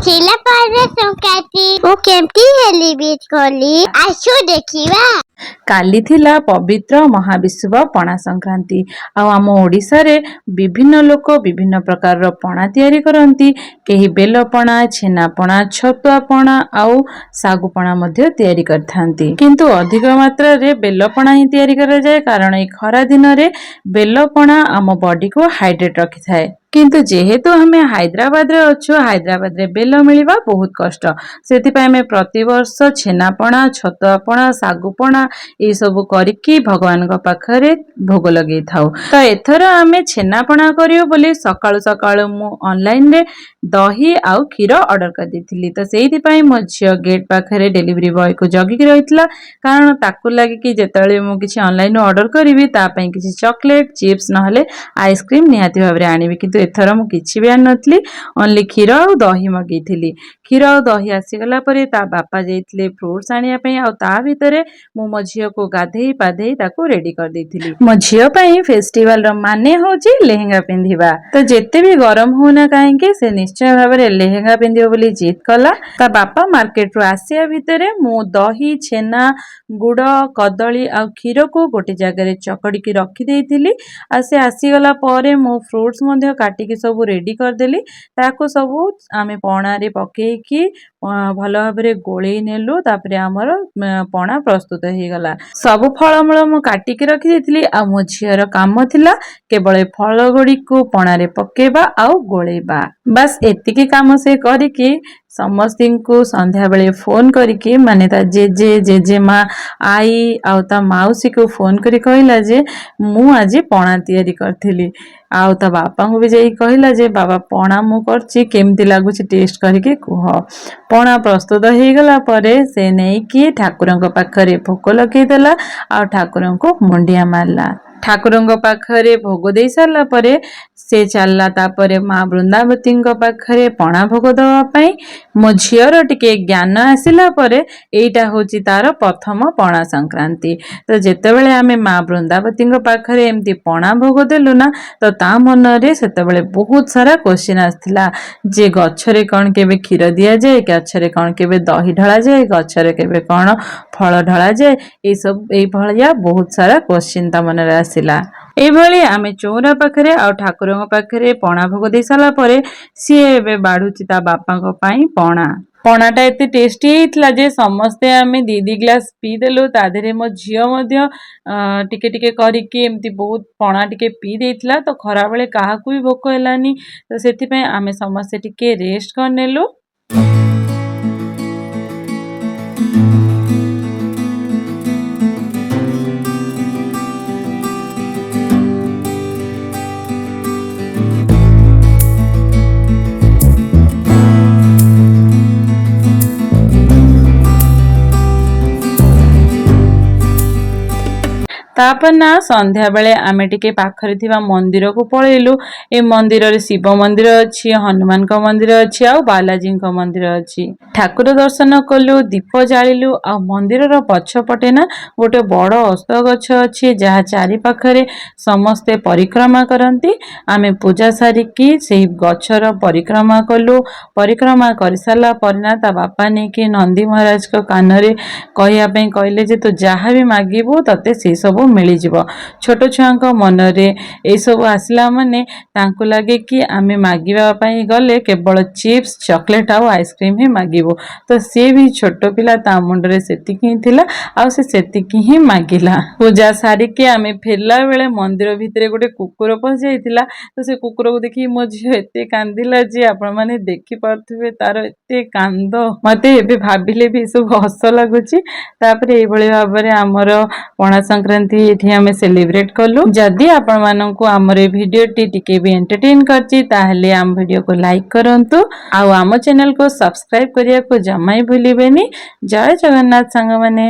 ଥିଲା ପଣା ସଂକ୍ରାନ୍ତି। ମୁଁ କେମିତି ସେଲିବ୍ରେଟ କଲି, ଆସୁ ଦେଖିବା। କାଲି ଥିଲା ପବିତ୍ର ମହାବିଷୁବ ପଣା ସଂକ୍ରାନ୍ତି। ଆଉ ଆମ ଓଡ଼ିଶାରେ ବିଭିନ୍ନ ଲୋକ ବିଭିନ୍ନ ପ୍ରକାରର ପଣା ତିଆରି କରନ୍ତି। କେହି ବେଲ ପଣା, ଛେନା ପଣା, ଛତୁଆ ପଣା ଆଉ ଶାଗୁ ପଣା ମଧ୍ୟ ତିଆରି କରିଥାନ୍ତି। କିନ୍ତୁ ଅଧିକ ମାତ୍ରାରେ ବେଲ ପଣା ହିଁ ତିଆରି କରାଯାଏ, କାରଣ ଏଇ ଖରା ଦିନରେ ବେଲ ପଣା ଆମ ବଡିକୁ ହାଇଡ୍ରେଟ୍ ରଖିଥାଏ। କିନ୍ତୁ ଯେହେତୁ ଆମେ ହାଇଦ୍ରାବାଦରେ ଅଛୁ, ହାଇଦ୍ରାବାଦରେ ବେଲ ମିଳିବା ବହୁତ କଷ୍ଟ। ସେଥିପାଇଁ ଆମେ ପ୍ରତିବର୍ଷ ଛେନାପଣା, ଛତୁଆ ପଣା, ଶାଗୁ ପଣା ଏଇସବୁ କରିକି ଭଗବାନଙ୍କ ପାଖରେ ଭୋଗ ଲଗେଇଥାଉ। ତ ଏଥର ଆମେ ଛେନାପଣା କରିବୁ ବୋଲି ସକାଳୁ ସକାଳୁ ମୁଁ ଅନଲାଇନରେ ଦହି ଆଉ କ୍ଷୀର ଅର୍ଡ଼ର କରିଦେଇଥିଲି। ତ ସେଇଥିପାଇଁ ମୋ ଝିଅ ଗେଟ୍ ପାଖରେ ଡେଲିଭରି ବୟକୁ ଜଗିକି ରହିଥିଲା, କାରଣ ତାକୁ ଲାଗିକି ଯେତେବେଳେ ମୁଁ କିଛି ଅନଲାଇନରୁ ଅର୍ଡ଼ର କରିବି, ତା ପାଇଁ କିଛି ଚକୋଲେଟ୍, ଚିପ୍ସ ନହେଲେ ଆଇସ୍କ୍ରିମ୍ ନିହାତି ଭାବରେ ଆଣିବି। କିନ୍ତୁ ଏଥର ମୁଁ କିଛି ବି ଆଣିନଥିଲି, ଓନ୍ଲି କ୍ଷୀର ଆଉ ଦହି ମଗେଇଥିଲି। କ୍ଷୀର ଆଉ ଦହି ଆସିଗଲା ପରେ ତା ବାପା ଯାଇଥିଲେ ଫ୍ରୁଟ୍ସ ଆଣିବା ପାଇଁ। ଆଉ ତା ଭିତରେ ମୁଁ ମୋ ଝିଅକୁ ଗାଧେଇ ପାଧେଇ ତାକୁ ରେଡି କରିଦେଇଥିଲି। ମୋ ଝିଅ ପାଇଁ ଫେଷ୍ଟିଭାଲର ମାନେ ହେଉଛି ଲେହେଙ୍ଗା ପିନ୍ଧିବା। ତ ଯେତେ ବି ଗରମ ହଉନା କାହିଁକି, ସେ ନିଶ୍ଚୟ ଭାବରେ ଲେହେଙ୍ଗା ପିନ୍ଧିବ ବୋଲି ଜିଦ୍ କଲା। ତା ବାପା ମାର୍କେଟରୁ ଆସିବା ଭିତରେ ମୁଁ ଦହି, ଛେନା, ଗୁଡ଼, କଦଳୀ ଆଉ କ୍ଷୀରକୁ ଗୋଟେ ଜାଗାରେ ଚକଡ଼ିକି ରଖିଦେଇଥିଲି। ଆଉ ସେ ଆସିଗଲା ପରେ ମୁଁ ଫ୍ରୁଟ୍ସ ମଧ୍ୟ କାଟିକି ସବୁ ରେଡି କରିଦେଲି। ତାକୁ ସବୁ ଆମେ ପଣାରେ ପକେଇକି ଭଲ ଭାବରେ ଗୋଳେଇ ନେଲୁ। ତାପରେ ଆମର ପଣା ପ୍ରସ୍ତୁତ ହେଇଗଲା। ସବୁ ଫଳମୂଳ ମୁଁ କାଟିକି ରଖିଦେଇଥିଲି ଆଉ ମୋ ଝିଅର କାମ ଥିଲା କେବଳ ଏ ଫଳ ଗୁଡ଼ିକୁ ପଣାରେ ପକେଇବା ଆଉ ଗୋଳେଇବା। ବାସ୍, ଏତିକି କାମ ସେ କରିକି ସମସ୍ତିଙ୍କୁ ସନ୍ଧ୍ୟାବେଳେ ଫୋନ କରିକି, ମାନେ ତା ଜେଜେ, ଜେଜେମା, ଆଈ ଆଉ ତା ମାଉସୀକୁ ଫୋନ କରି କହିଲା ଯେ ମୁଁ ଆଜି ପଣା ତିଆରି କରିଥିଲି। ଆଉ ତା ବାପାଙ୍କୁ ବି ଯାଇକି କହିଲା ଯେ ବାବା, ପଣା ମୁଁ କରିଛି, କେମିତି ଲାଗୁଛି ଟେଷ୍ଟ କରିକି କୁହ। ପଣା ପ୍ରସ୍ତୁତ ହେଇଗଲା ପରେ ସେ ନେଇକି ଠାକୁରଙ୍କ ପାଖରେ ଭୋଗ ଲଗେଇଦେଲା ଆଉ ଠାକୁରଙ୍କୁ ମୁଣ୍ଡିଆ ମାରିଲା। ଠାକୁରଙ୍କ ପାଖରେ ଭୋଗ ଦେଇ ସାରିଲା ପରେ ସେ ଚାଲିଲା ତାପରେ ମା ବୃନ୍ଦାବତୀଙ୍କ ପାଖରେ ପଣା ଭୋଗ ଦେବା ପାଇଁ। ମୋ ଝିଅର ଟିକେ ଜ୍ଞାନ ଆସିଲା ପରେ ଏଇଟା ହେଉଛି ତାର ପ୍ରଥମ ପଣା ସଂକ୍ରାନ୍ତି। ତ ଯେତେବେଳେ ଆମେ ମା ବୃନ୍ଦାବତୀଙ୍କ ପାଖରେ ଏମିତି ପଣା ଭୋଗ ଦେଲୁ ନା, ତ ତା ମନରେ ସେତେବେଳେ ବହୁତ ସାରା କୋଶ୍ଚିନ୍ ଆସିଥିଲା ଯେ ଗଛରେ କ'ଣ କେବେ କ୍ଷୀର ଦିଆଯାଏ? ଗଛରେ କ'ଣ କେବେ ଦହି ଢଳାଯାଏ? ଗଛରେ କେବେ କ'ଣ ଫଳ ଢଳାଯାଏ? ଏଇସବୁ ଏଇଭଳିଆ ବହୁତ ସାରା କୋଶ୍ଚିନ୍ ତା ମନରେ ଆସିଲା। ଏଇଭଳି ଆମେ ଚଉରା ପାଖରେ ଆଉ ଠାକୁରଙ୍କ ପାଖରେ ପଣା ଭୋଗ ଦେଇ ସାରିଲା ପରେ ସିଏ ଏବେ ବାଢୁଛି ତା ବାପାଙ୍କ ପାଇଁ ପଣା। ପଣାଟା ଏତେ ଟେଷ୍ଟି ହେଇଥିଲା ଯେ ସମସ୍ତେ ଆମେ ଦି ଦି ଗ୍ଲାସ୍ ପିଇଦେଲୁ। ତା ଦେହରେ ମୋ ଝିଅ ମଧ୍ୟ ଟିକେ ଟିକେ କରିକି ଏମିତି ବହୁତ ପଣା ଟିକେ ପିଇ ଦେଇଥିଲା। ତ ଖରାବେଳେ କାହାକୁ ବି ଭୋକ ହେଲାନି। ତ ସେଥିପାଇଁ ଆମେ ସମସ୍ତେ ଟିକେ ରେଷ୍ଟ କରିନେଲୁ। ତାପରେ ନା ସନ୍ଧ୍ୟାବେଳେ ଆମେ ଟିକେ ପାଖରେ ଥିବା ମନ୍ଦିରକୁ ପଳେଇଲୁ। ଏ ମନ୍ଦିରରେ ଶିବ ମନ୍ଦିର ଅଛି, ହନୁମାନଙ୍କ ମନ୍ଦିର ଅଛି ଆଉ ବାଲାଜୀଙ୍କ ମନ୍ଦିର ଅଛି। ଠାକୁର ଦର୍ଶନ କଲୁ, ଦୀପ ଜାଳିଲୁ। ଆଉ ମନ୍ଦିରର ପଛପଟେ ନା ଗୋଟେ ବଡ଼ ଓସ୍ତ ଗଛ ଅଛି, ଯାହା ଚାରିପାଖରେ ସମସ୍ତେ ପରିକ୍ରମା କରନ୍ତି। ଆମେ ପୂଜା ସାରିକି ସେଇ ଗଛର ପରିକ୍ରମା କଲୁ। ପରିକ୍ରମା କରିସାରିଲା ପରେ ନା ତା ବାପା ନେଇକି ନନ୍ଦୀ ମହାରାଜଙ୍କ କାନରେ କହିବା ପାଇଁ କହିଲେ ଯେ ତୁ ଯାହା ବି ମାଗିବୁ, ତତେ ସେସବୁ ମିଳିଯିବ। ଛୋଟ ଛୁଆଙ୍କ ମନରେ ଏଇସବୁ ଆସିଲା ମାନେ ତାଙ୍କୁ ଲାଗେ କି ଆମେ ମାଗିବା ପାଇଁ ଗଲେ କେବଳ ଚିପ୍ସ, ଚକୋଲେଟ୍ ଆଉ ଆଇସ୍କ୍ରିମ୍ ହିଁ ମାଗିବୁ। ତ ସିଏ ବି ଛୋଟ ପିଲା, ତା ମୁଣ୍ଡରେ ସେତିକି ହିଁ ଥିଲା ଆଉ ସେ ସେତିକି ହିଁ ମାଗିଲା। ପୂଜା ସାରିକି ଆମେ ଫେରିଲା ବେଳେ ମନ୍ଦିର ଭିତରେ ଗୋଟେ କୁକୁର ପଶିଯାଇଥିଲା। ତ ସେ କୁକୁରକୁ ଦେଖିକି ମୋ ଝିଅ ଏତେ କାନ୍ଦିଲା ଯେ ଆପଣମାନେ ଦେଖିପାରୁଥିବେ ତାର ଏତେ କାନ୍ଦ। ମତେ ଏବେ ଭାବିଲେ ବି ଏସବୁ ହସ ଲାଗୁଛି। ତାପରେ ଏଇଭଳି ଭାବରେ ଆମର ପଣା ସଂକ୍ରାନ୍ତି ଏଠି ଆମେ ସେଲିବ୍ରେଟ କଲୁ। ଯଦି ଆପଣମାନଙ୍କୁ ଆମର ଏ ଭିଡ଼ିଓଟି ଟିକେ ବି ଏଣ୍ଟରଟେନ୍ କରିଛି, ତାହେଲେ ଆମ ଭିଡ଼ିଓକୁ ଲାଇକ୍ କରନ୍ତୁ ଆଉ ଆମ ଚ୍ୟାନେଲକୁ ସବସ୍କ୍ରାଇବ କରିବାକୁ ଜମା ବି ଭୁଲିବେନି। ଜୟ ଜଗନ୍ନାଥ ସାଙ୍ଗମାନେ।